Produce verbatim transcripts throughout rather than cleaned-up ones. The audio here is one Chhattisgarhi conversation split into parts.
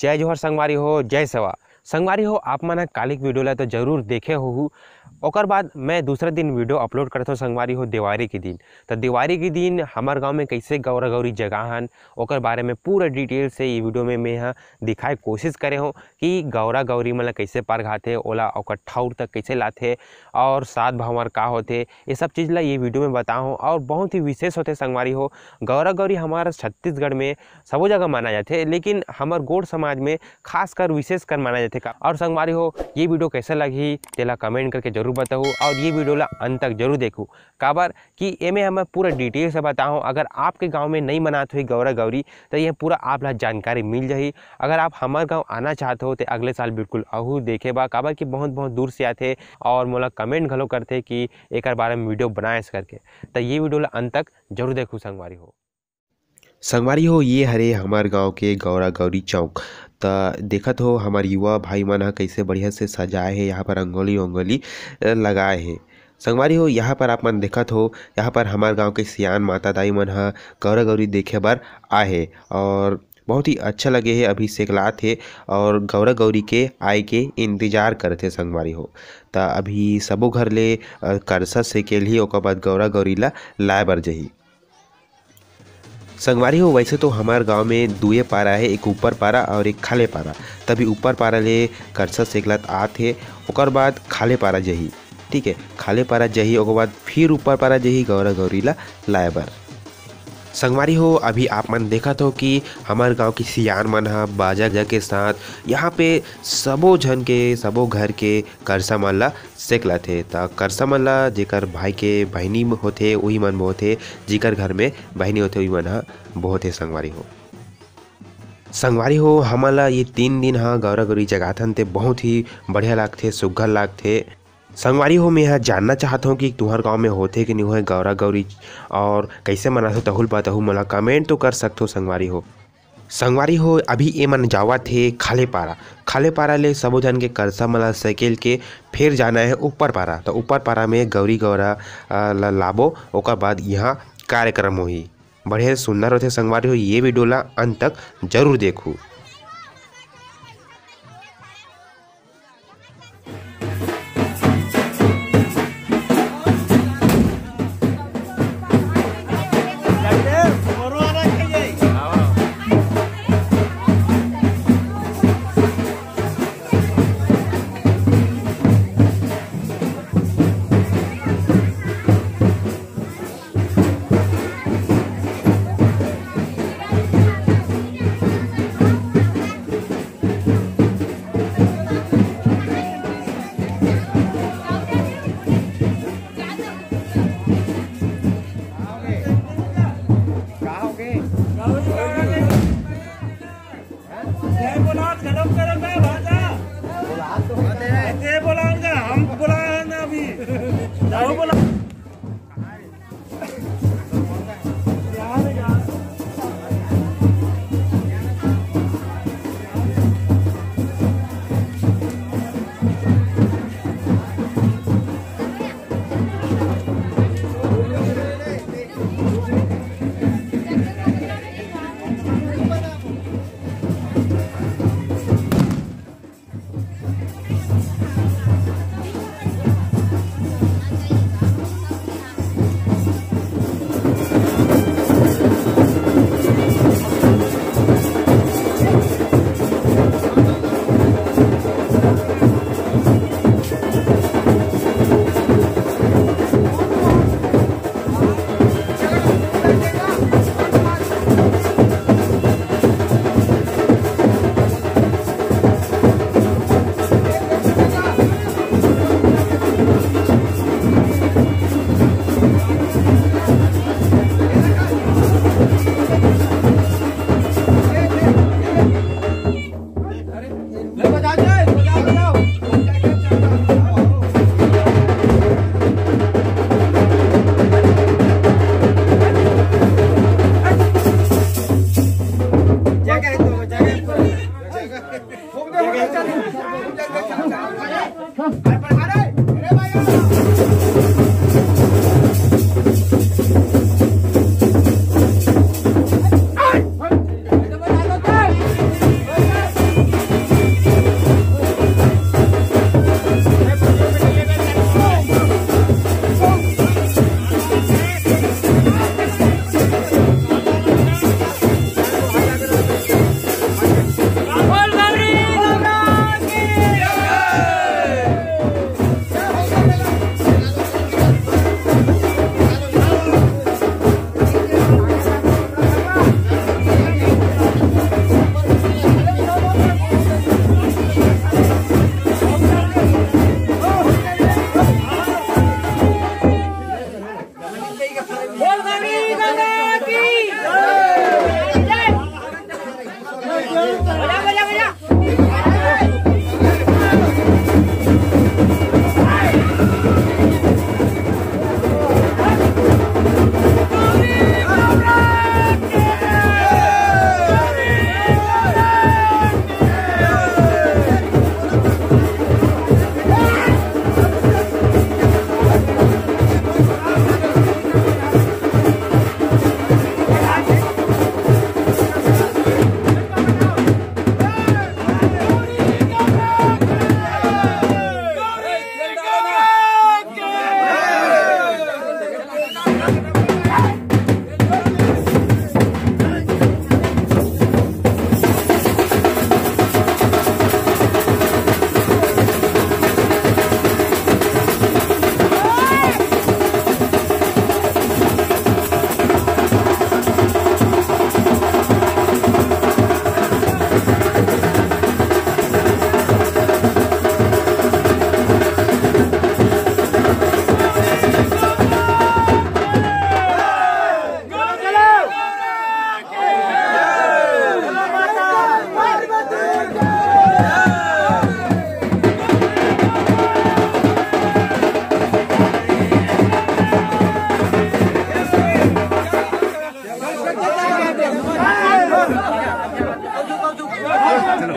जय जोहार संगवारी हो, जय सेवा। संगवारी हो, आप मन ह काली के वीडियो ला तो जरूर देखे होहू। ओकर बाद मैं दूसरा दिन वीडियो अपलोड करत हों संगवारी हो, देवारी के दिन। तो देवारी के दिन हमर गांव में कैसे गौरा गौरी जगाहन, ओकर बारे में पूरा डिटेल से ये वीडियो में मैं ह दिखाए कोशिश करे हों कि गौरा गौरी मन ला कैसे परघाथे, ओला ओकर ठौर तक कैसे लाथे और सात भंवर का होथे, ये सब चीज़ ला ये वीडियो में बताहूँ। और बहुत ही विशेष होथे संगवारी हो, गौरा गौरी हमारा छत्तीसगढ़ में सबो जगह माना जाथे, लेकिन हमर गोंड़ समाज में खासकर विशेषकर माना जाथे का। और संगवारी हो, ये वीडियो कैसे लगही तेला कमेंट करके जरूर बताहू और ये वीडियो ला अंत तक जरूर देखू, काबर कि एमे हम पूरा डिटेल से बताहूँ। अगर आपके गांव में नहीं मनात हुई गौरा गौरी, तो ये पूरा आप ला जानकारी मिल जाही। अगर आप हमर गांव आना चाहत हो तो अगले साल बिल्कुल आहू देखे बा, काबर कि बहुत बहुत दूर से आथे और मोला कमेंट घलो करथे कि एकर बारे में वीडियो बनाएस करके। तो ये वीडियो ला अंत तक जरूर देखू संगवारी हो। संगवारी हो, ये हरे हमर गांव के गौरा गौरी चौक। त देखत हो, हमर युवा भाई मन ह कैसे बढ़िया से सजाए हे, यहाँ पर रंगोली वंगोली, अ, लगाए हे। संगवारी हो, यहाँ पर आप मन देखत हो, यहाँ पर हमर गांव के सियान माता दाई मन ह गौरा गौरी देखे बर आए हे और बहुत ही अच्छा लगे हे। अभी सेकलात हे और गौरा गौरी के आए के इंतजार करत हे संगवारी हो। त अभी सबो घर ले, अ, करसा सेकेल ही, ओकर बाद गौरा गौरी ला लाए बर जही। संगवारी हो, वैसे तो हमार गांव में दुए पारा है, एक ऊपर पारा और एक खाले पारा। तभी ऊपर पारा ले करसा सेकलत आत हे, ओकर बाद खाले पारा जही। ठीक है, खाले पारा जही, ओकर बाद फिर ऊपर पारा जही गौरा गौरी ला लाए बर। संगवारी हो, अभी आप मन देखत हो कि हमार गांव की सियान मन ह बाजा के साथ यहाँ पे सबो झन के, सबो घर के करसा मन ला सेकलत हे। त करसा मन ला जेकर भाई के बहिनी होथे, उही मन बोथे, जेकर घर में बहिनी होथे, उही मन ह बोथे संगवारी हो। संगवारी हो, हमन ला ये तीन दिन ह गौरा गौरी जगाथन ते बहुत ही बढ़िया लागथे, सुग्घर लागथे। संगवारी हो, मैं ह जानना चाहत हूँ कि तुहर गांव में होथे कि नहीं होए गौरा गौरी और कैसे मनाथो, तहू ल बताहू, मोला कमेंट तो कर सकथो संगवारी हो। संगवारी हो, अभी ए मन जावत हे खाले पारा। खाले पारा ले सबो झन के करसा मन ला सकेल के फिर जाना है ऊपर पारा। तो ऊपर पारा में गौरी गौरा, अ, ला लाबो, ओकर बाद यहाँ कार्यक्रम होही। बढ़िया सुंदर होथे संगवारी हो, ये वीडियो ला अंत तक जरूर देखू।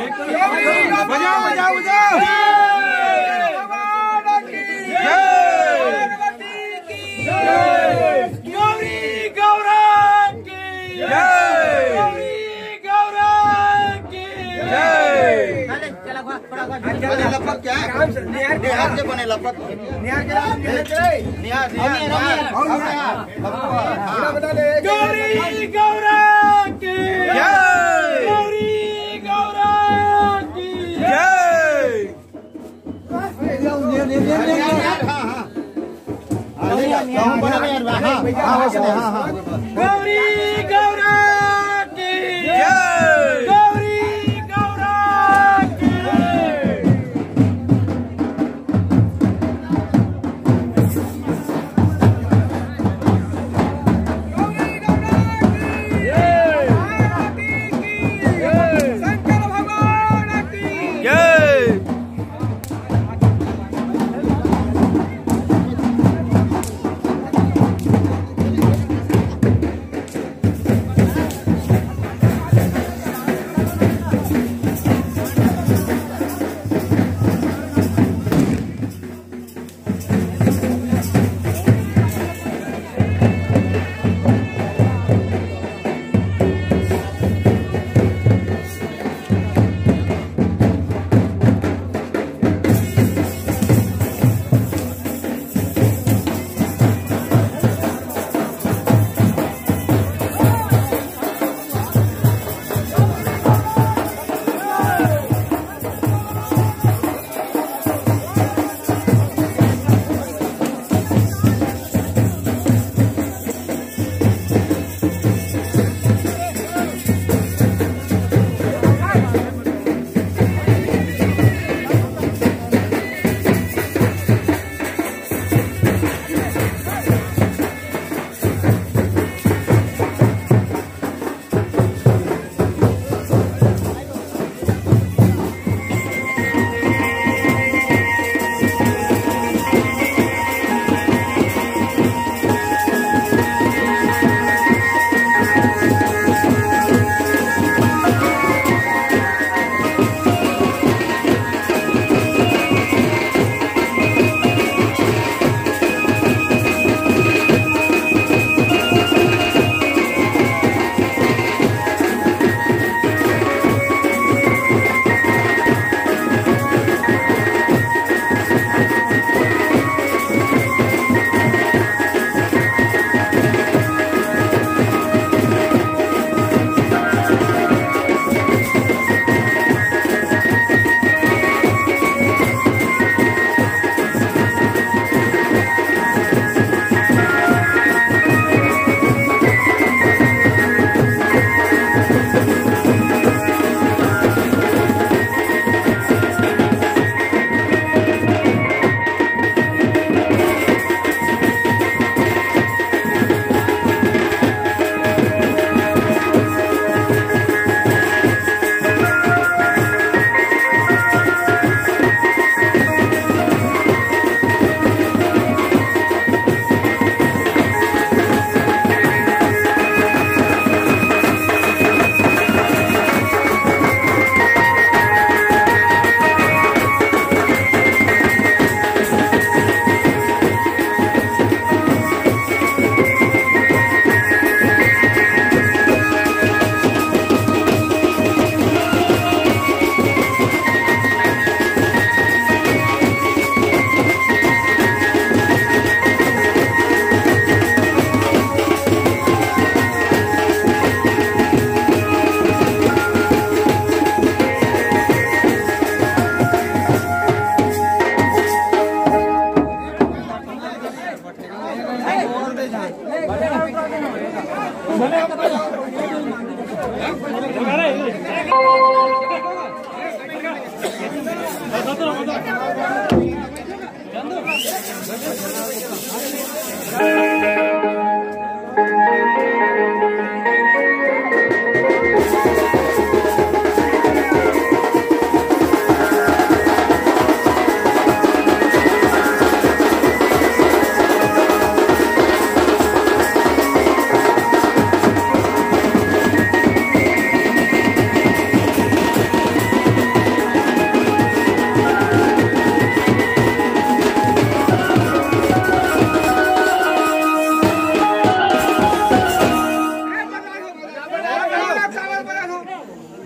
बजाओ, बजाओ, बजाओ। जय। गौरी गौरा की जय। गौरी गौरा की जय। बने लपक क्या? निहार के बने लपक। निहार के, निहार के। निहार, निहार, निहार। गौरी गौरा की जय। गौरी गौरा की जय। हाँ, हाँ। हाँ, हाँ, हाँ, हाँ, हाँ। गौरी गौरा की जय। गौरी गौरा की गौरी गौरा की जय। पार्वती की जय। शंकर भगवान की जय।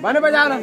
बने बजा ना।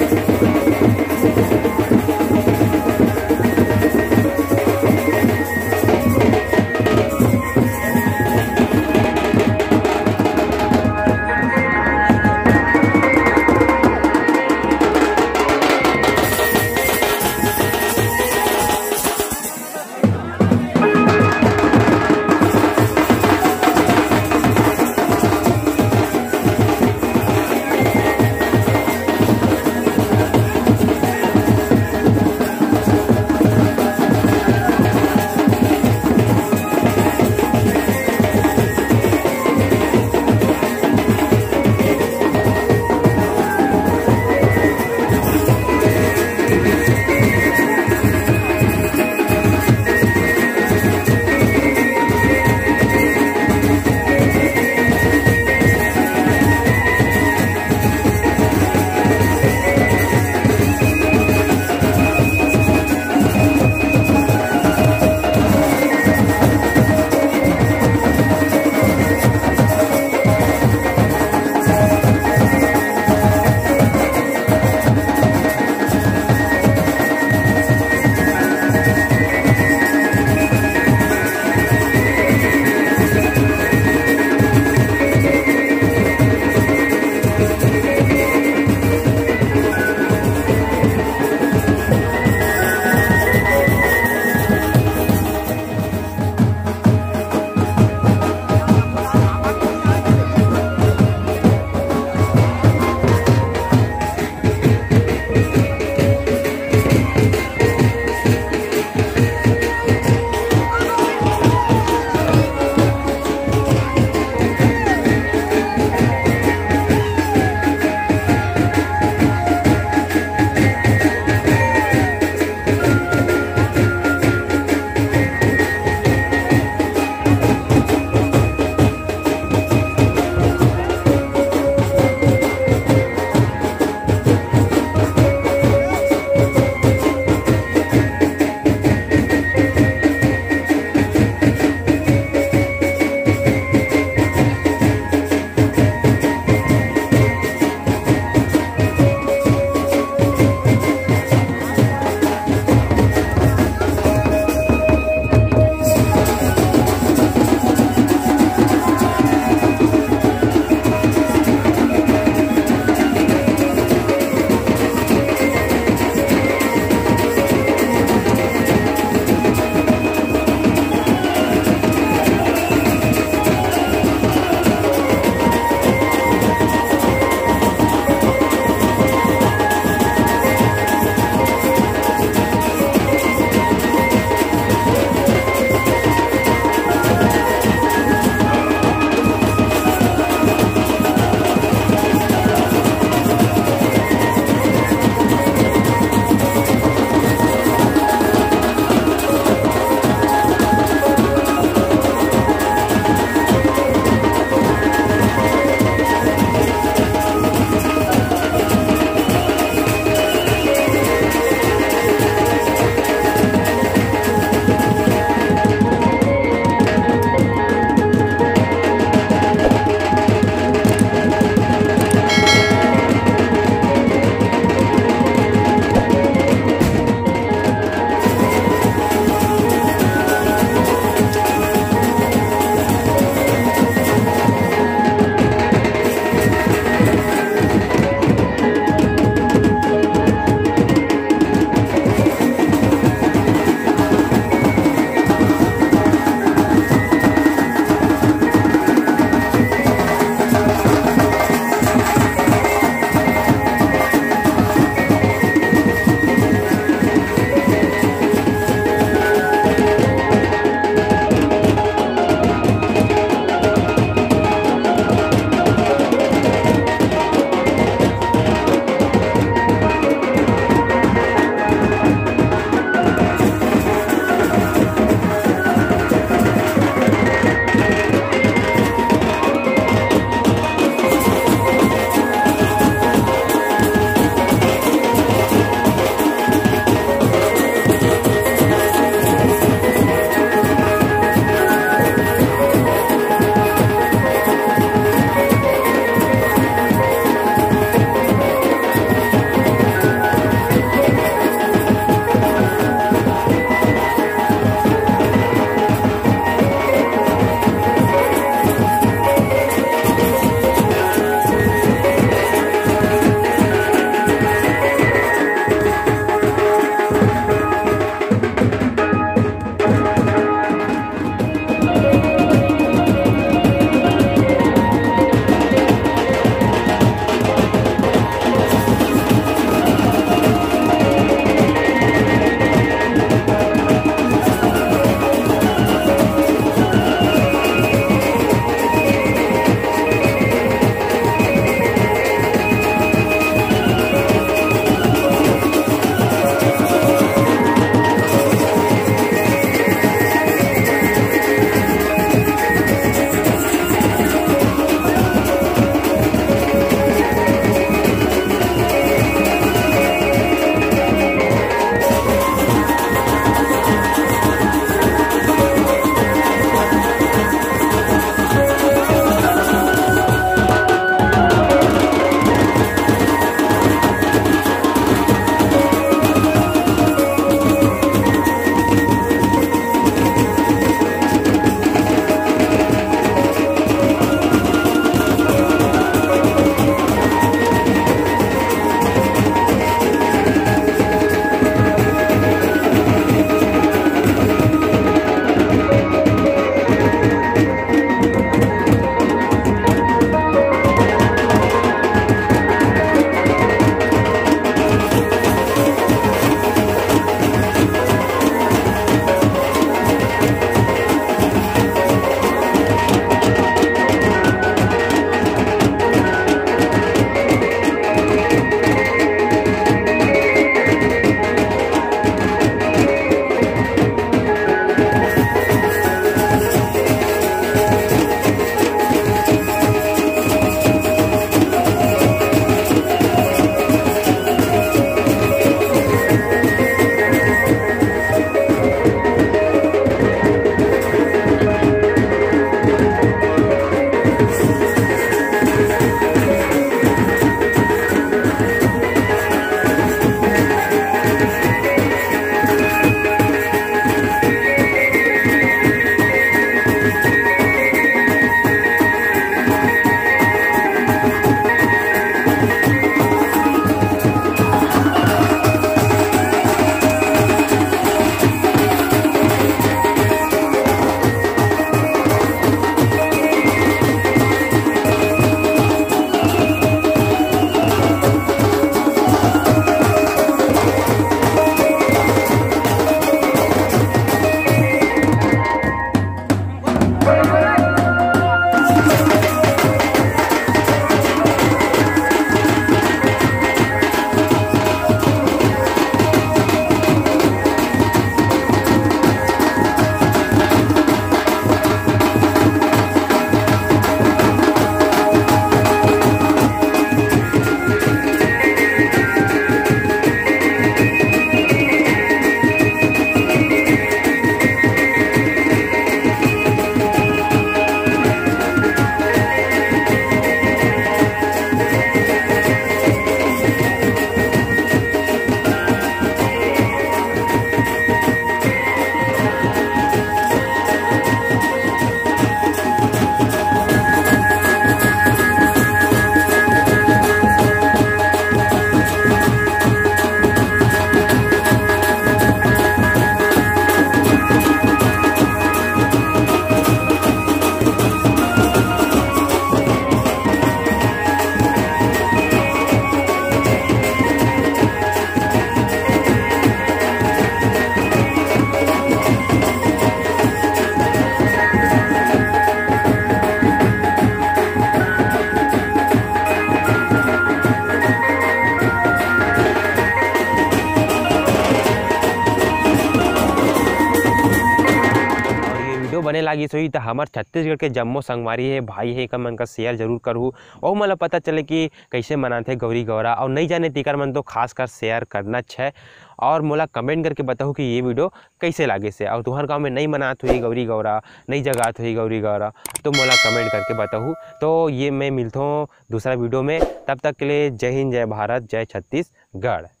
बने लागिस होही, त हमर छत्तीसगढ़ के जम्मो संगवारी हे, भाई हे, एकर मन का share जरूर करहू। अउ मोला पता चले कि कइसे मनाथे गौरी गौरा, अउ नइ जाने तेकर मन तो खासकर share करना छै। अउ मोला comment करके बताहू कि ये video कइसे लागिस हे, अउ तुहर गाँव में नइ मनात होही गौरी गौरा, नइ जगात होही गौरी गौरा, तो मोला comment करके बताहू। तो ये मैं मिलथों दूसरा video में, तब तक के लिए जय हिंद, जय भारत, जय छत्तीसगढ़।